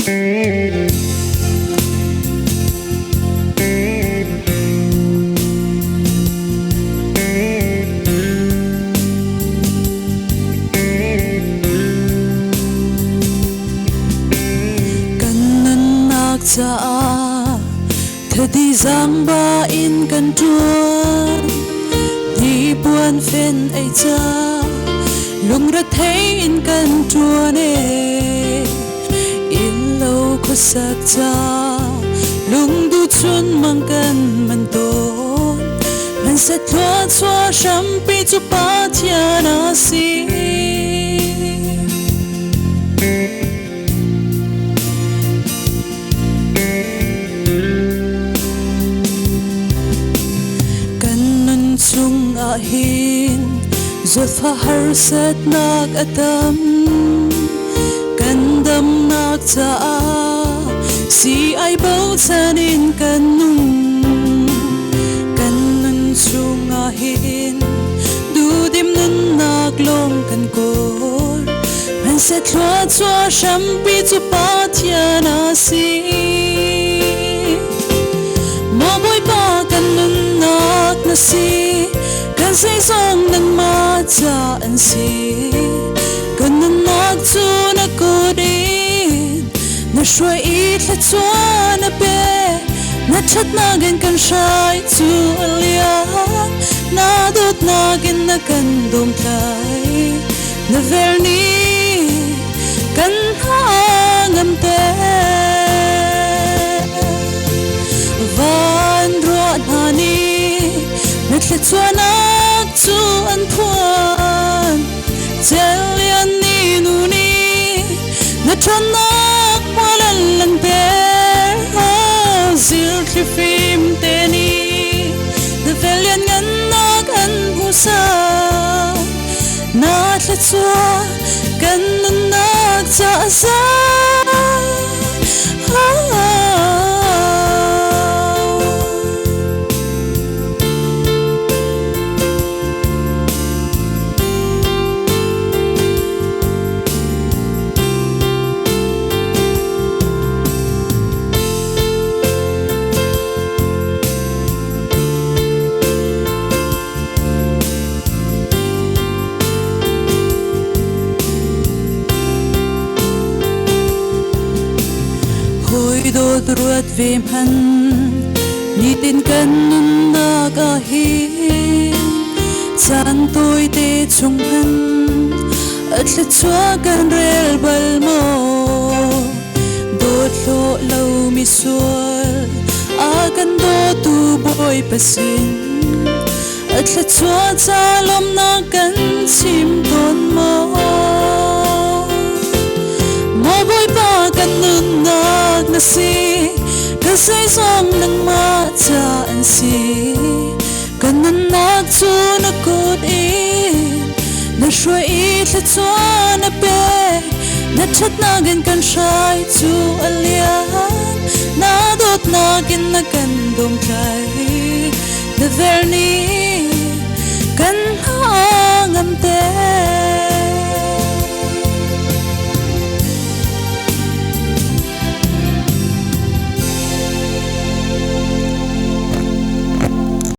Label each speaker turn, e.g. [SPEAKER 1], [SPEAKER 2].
[SPEAKER 1] Kan nunnak caah thadi zangba in kan ṭuan. Hnipuan fen ei ca lungrethei in kan ṭuan e. Innlo khuasak ca lungduh chun mang kan man tawn. Hmanseh thluachuah hrampi cu Pathian a si. Kan nun chungah hin zawtfah harsatnak a tam. Kan damnak caah si ai bochan in kan nung. Kan nun chungah hin duhdim nunnak lawng kan kawl. Hmanseh thluachuah hrampi cu Pathian a si. Maw Bawipa kan nunnak na si, kan zeizong nangmah ca an si. Kan nunnak cu na kut in na hruai i thluachuah na pe. Na ṭhatnak in kan hrai cu a liam, na dawtnak in na kan dawmtlai. Na vel nih kan hna te. Van ruah hna nih na thluachuahnak cu an phuan. Celian ni nu nih na ṭhawnnak hmual an langhter. Zilthli fim te nih na vel lianngannak an hmuhsak. Na thluachuah kan nunnak caah za. Hawi dawt ruat ve hmanh nitin kan nunnak ah hin caan tawite chung hmanh a thluachuah kan rel bal maw? Dawt hlawh lo misual a kan dawtu Bawipa sin a thluachuah ca lawmnak kan chim tawn maw? Maw Bawipa kan nunnak na si, ka zeizong nangmah ca an si. Kan nunnak cu na kut in na hruai i thluachuah na pek. Na ṭhatnak in kan hrai cu a lian, na dawtnak in na kan domtlai. Na vel nih